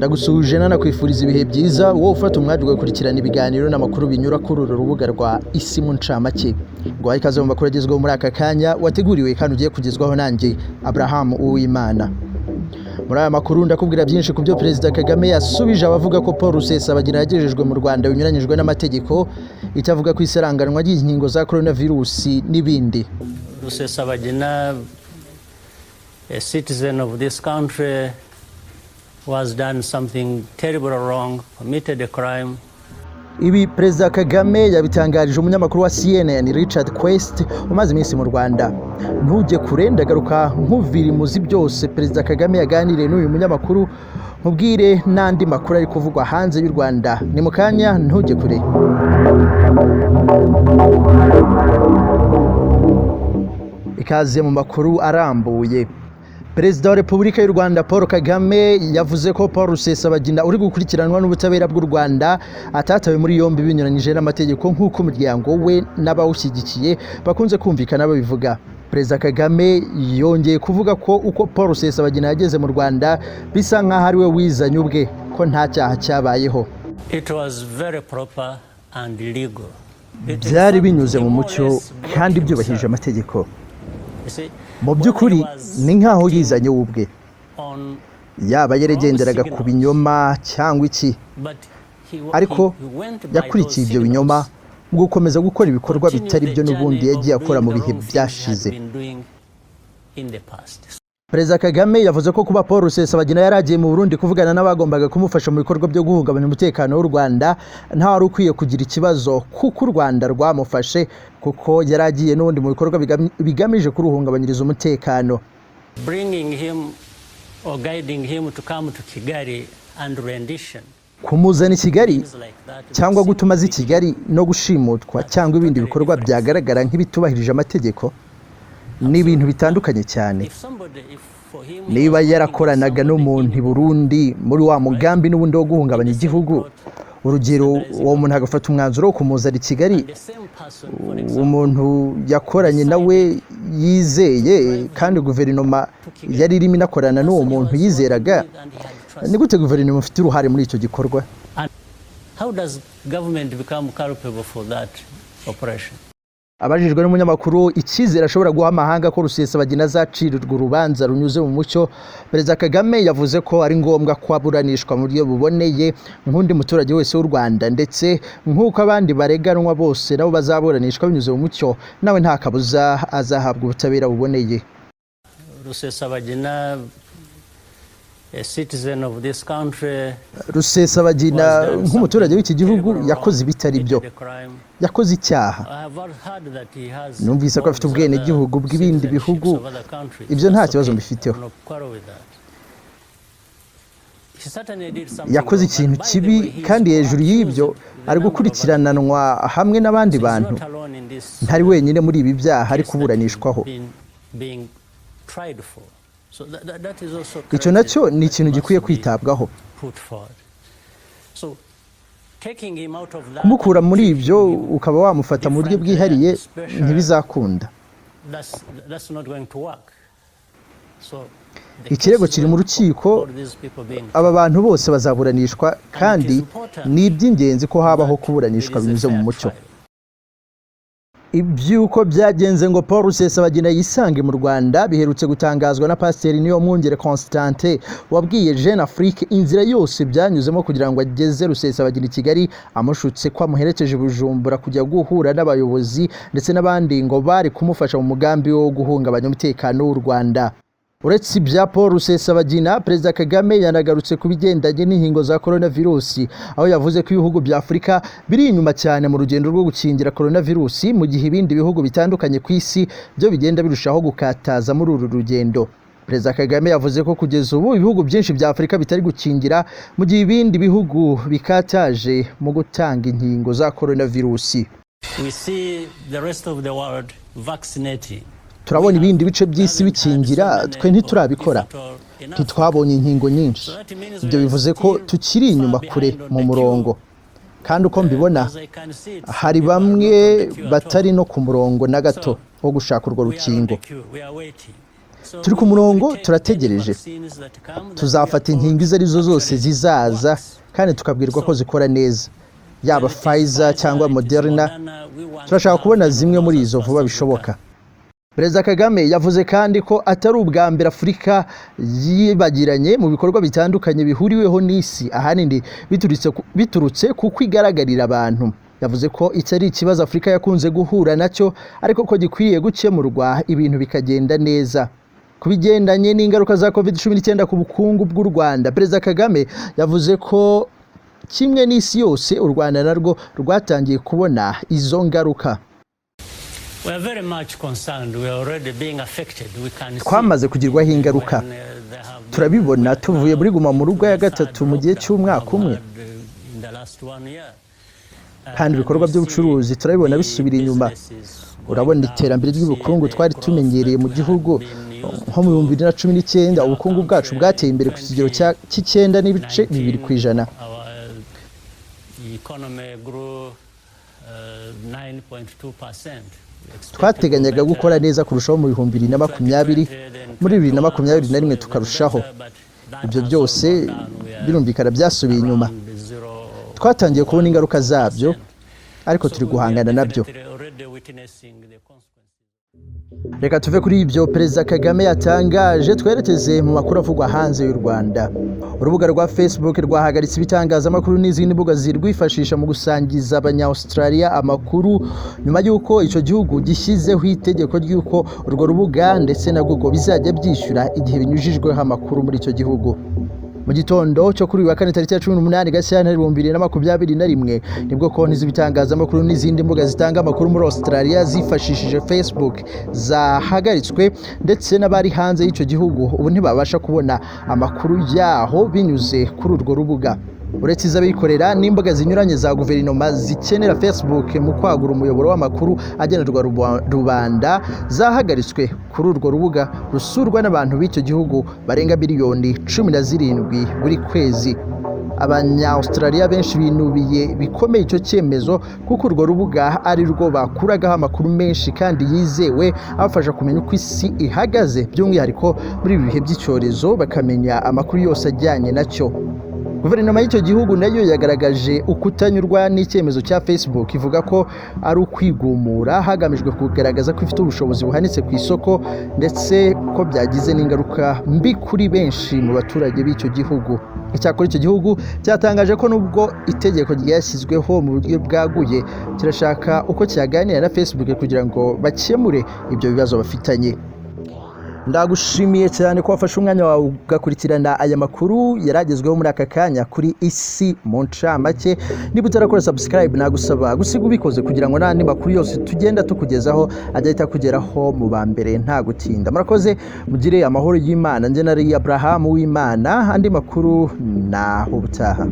Ndagusuhuje nanakwifuriza ibihe byiza, wowe ufata umwanya ugakurikirana ibiganiro n'amakuru binyura kuri uru rubuga rwa Isi mu ncamake. Nguhaye ikaze mu makuru agezweho muri aka kanya, wateguriwe kandi ugiye kugezwaho nanjye Abraham Uwimana. Muri aya makuru ndakubwira byinshi ku byo Perezida Kagame yasubije abavuga ko Paul Rusesabagina yagejejwe mu Rwanda binyuranyijwe n'amategeko, itavuga ku isaranganwa ry'inkingo za coronavirus n'ibindi. Rusesabagina, a citizen of this country, who has done something terribly wrong, committed a crime. Ibi Perezida Kagame yabitangarije umunyamakuru wa CNN Richard Quest umaze iminsi mu Rwanda. Ntujye kure, ndagaruka nkuvira imuzi byose Perezida Kagame yaganiriye n'uyu munyamakuru, nkubwire n'andi makuru ari kuvugwa hanze y'u Rwanda. Ni mu kanya, ntujye kure. Ikaze mu makuru arambuye. Perezida wa Repubulika y'u Rwanda Paul Kagame yavuze ko Paul Rusesabagina uri gukurikiranwa n'ubutabera bw'u Rwanda atatawe muri yombi binyuranyije n'amategeko nk'uko umuryango we n'abawushyigikiye bakunze kumvikana babivuga. Perezida Kagame yongeye kuvuga ko uko Paul Rusesabagina yageze mu Rwanda bisa nk'aho ari we wizanye ubwe, ko nta cyaha cyabayeho. It was very proper and legal. Byari binyuze mu mucyo kandi byubahirije amategeko. Mu by'ukuri ni nk'aho yizanye we ubwe, yaba yaragenderaga ku binyoma cyangwa iki, ariko yakurikiye ibyo binyoma mu gukomeza gukora ibikorwa bitari byo n'ubundi yagiye akora mu bihe byashize. Perezida Kagame yavuze ko kuba Paul Rusesabagina yaragiye mu Burundi kuvugana n'abagombaga kumufasha mu bikorwa byo guhungabanya umutekano w'u Rwanda nta wari ukwiye kugira ikibazo, kuko u Rwanda rwamufashe kuko yari agiye n'ubundi mu bikorwa bigamije kuruhungabanyiriza umutekano. Bringing him or guiding him to come to Kigali and rendition. Kumuzana i Kigali cyangwa gutuma aza i Kigali no gushimutwa cyangwa ibindi bikorwa byagaragara nk'ibitubahirije amategeko ni ibintu bitandukanye cyane. Niba yarakoranaga n'umuntu i Burundi muri wa mugambi n'ubundi wo guhungabanya igihugu, urugero uwo muntu agafata umwanzuro wo kumuzana i Kigali, umuntu yakoranye nawe yizeye kandi guverinoma yari irimo inakorana n'uwo muntu yizeraga, ni gute guverinoma ifite uruhare muri icyo gikorwa? How does government become culpable for that operation? Abajijwe n'umunyamakuru icyizere ashobora guha amahanga ko Rusesabagina azacirirwa urubanza runyuze mu mucyo, Perezida Kagame yavuze ko ari ngombwa ko aburanishwa mu buryo buboneye nk'undi muturage wese w'u Rwanda, ndetse nk'uko abandi bareganwa bose nabo bazaburanishwa binyuze mu mucyo, nawe nta kabuza azahabwa ubutabera buboneye. Rusesabagina, a citizen of this country, Rusesabagina nk'umuturage w'iki gihugu yakoze ibitari byo, yakoze icyaha. Numvise ko afite ubwenegihugu bw'ibindi bihugu, ibyo nta kibazo mbifiteho. Yakoze ikintu kibi kandi hejuru y'ibyo ari gukurikirananwa hamwe n'abandi bantu. Ntari wenyine muri ibi byaha ari kuburanishwaho. Icyo nacyo ni ikintu gikwiye kwitabwaho. Kumukura muri ibyo ukaba wamufata mu buryo bwihariye ntibizakunda. Ikirego kiri mu rukiko, aba bantu bose bazaburanishwa kandi ni iby'ingenzi ko habaho kuburanishwa binyuze mu mucyo. Iby'uko byagenze ngo Paul Rusesabagina yisange mu Rwanda biherutse gutangazwa na Pasiteri Niyomwungere Constantin wabwiye Jeune Afrique inzira yose byanyuzemo kugira ngo ageze Rusesabagina i Kigali, amushutse ko amuherekeje Bujumbura kujya guhura n'abayobozi ndetse n'abandi ngo bari kumufasha mu mugambi wo guhungabanya umutekano w'u Rwanda. Uretse ibya Paul Rusesabagina, Perezida Kagame yanagarutse ku bigendanye n'inkingo za coronavirus, aho yavuze ko ibihugu bya Afurika biri inyuma cyane mu rugendo rwo gukingira coronavirus, mu gihe ibindi bihugu bitandukanye ku isi byo bigenda birushaho gukataza muri uru rugendo. Perezida Kagame yavuze ko kugeza ubu ibihugu byinshi bya Afurika bitari gukingira, mu gihe ibindi bihugu bikataje mu gutanga inkingo za coronavirus. We see the rest of the world vaccinating. Turabona ibindi bice by'isi bikingira, twe ntiturabikora, ntitwabonye inkingo nyinshi. Ibyo bivuze ko tukiri inyuma kure mu murongo, kandi uko mbibona hari bamwe batari no ku murongo na gato wo gushaka urwo rukingo. Turi ku murongo, turategereje. Tuzafata inkingo izo arizo zose zizaza kandi tukabwirwa ko zikora neza, yaba Pfizer cyangwa Moderna. Turashaka kubona zimwe muri izo vuba bishoboka. Perezida Kagame yavuze kandi ko atari ubwa mbere Afurika yibagiranye mu bikorwa bitandukanye bihuriweho n'isi, ahanini biturutse kuko igaragarira abantu. Yavuze ko iki ari ikibazo Afurika yakunze guhura nacyo, ariko ko gikwiriye gukemurwa ibintu bikagenda neza. Ku bigendanye n'ingaruka za COVID-19 ku bukungu bw'u Rwanda, Perezida Kagame yavuze ko kimwe n'isi yose, u Rwanda narwo rwatangiye kubona izo ngaruka. We are very much concerned. We are already being affected. We can see Twamaze kugirwaho ingaruka. when, there have been Turabibona, tuvuye muri Guma mu Rugo ya gatatu mu gihe cy'umwaka umwe. in the last one year. Kandi ibikorwa by'ubucuruzi turabibona bisubira inyuma. Urabona iterambere ry'ubukungu twari tumenyereye mu gihugu, nko mu 2019 ubukungu bwacu bwateye imbere ku kigero cya 9.2%. Our economy grew 9.2%. Twateganyaga gukora neza kurushaho mu 2020, muri 2021 tukarushaho. Ibyo byose birumvikana byasubiye inyuma. Twatangiye kubona ingaruka zabyo, ariko turi guhangana nabyo. Reka tuve kuri ibyo Perezida Kagame yatangaje, twerekeze mu makuru avugwa hanze y'u Rwanda. Urubuga rwa Facebook rwahagaritse ibitangazamakuru n'izindi mbuga zirwifashisha mu gusangiza Abanya-Australia amakuru, nyuma y'uko icyo gihugu gishyizeho itegeko ry'uko urwo rubuga ndetse na Google bizajya byishyura igihe binyujijweho amakuru muri icyo gihugu. Mu gitondo cyo kuri uyu wa kane, tariki ya 18 Gashyantare 2021, nibwo konti z'ibitangazamakuru n'izindi mbuga zitanga amakuru muri Australia zifashishije Facebook zahagaritswe, ndetse n'abari hanze y'icyo gihugu ubu ntibabasha kubona amakuru yaho binyuze kuri urwo rubuga. Uretse iz'abikorera, n'imbuga zinyuranye za guverinoma zikenera Facebook mu kwagura umuyoboro w'amakuru agenerwa rubanda zahagaritswe kuri urwo rubuga rusurwa n'abantu b'icyo gihugu barenga miliyoni 17 buri kwezi. Abanya-Australia benshi binubiye bikomeye icyo cyemezo, kuko urwo rubuga ari rwo bakuragaho amakuru menshi kandi yizewe abafasha kumenya uko isi ihagaze, by'umwihariko muri ibi bihe by'icyorezo, bakamenya amakuru yose ajyanye nacyo. Guverinoma y'icyo gihugu nayo yagaragaje ukutanyurwa n'icyemezo cya Facebook, ivuga ko ari ukwigumura hagamijwe kugaragaza ko ifite ubushobozi buhanitse ku isoko, ndetse ko byagize n'ingaruka mbi kuri benshi mu baturage b'icyo gihugu. Icyakora icyo gihugu cyatangaje ko nubwo itegeko ryashyizweho mu buryo bwaguye, kirashaka uko cyaganira na Facebook kugira ngo bakemure ibyo bibazo bafitanye. Ndagushimiye cyane ko wafashe umwanya wawe ugakurikirana aya makuru yaragezweho muri aka kanya kuri Isi mu Ncamake. Niba utarakora subscribe, nagusaba gusiga ubikoze kugira ngo n'andi makuru yose tugenda tukugezaho ajye ahita akugeraho mu ba mbere nta gutinda. Murakoze, mugire amahoro y'Imana. Njye nari Abraham w'Imana. Andi makuru naho ubutaha.